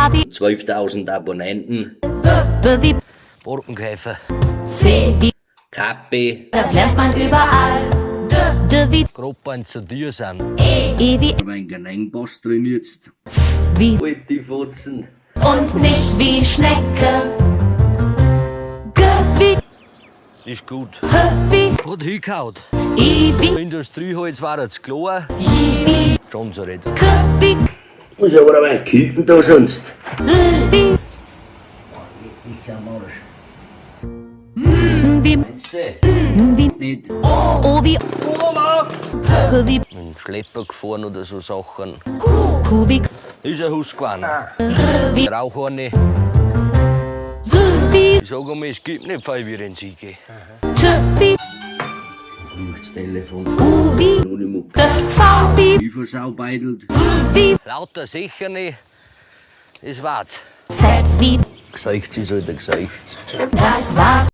A wie 12.000 Abonnenten. B wie Borkenkäfer. C wie Kappe. Das lernt man überall. D, D wie Gruppen zu dir sind. E, E wie Mein Genengboss drin jetzt. Wie Halt die Fotzen. Und nicht wie Schnecke. G wie Ist gut. H wie Hat hingehauen. I wie Industrieholz war jetzt klar. J wie Schon so nicht. K wie Muss ja aber ein Kicken da sonst. L wie Ich am Arsch. M wie Meinst du? N wie Nicht. O, O wie H wie Mit dem Schlepper gefahren oder so Sachen. Q, Q wie Ist ein Husqvarna. R wie Rauch eine. S wie Ich sag einmal, es gibt nicht viel wie den Siege. T wie Das Telefon. U wie Anonymous. D V wie Wie versaubeidelt. W wie Lauter sicher nicht. Das war's. Z wie Gesicht ist halt ein Gesicht. Das war's.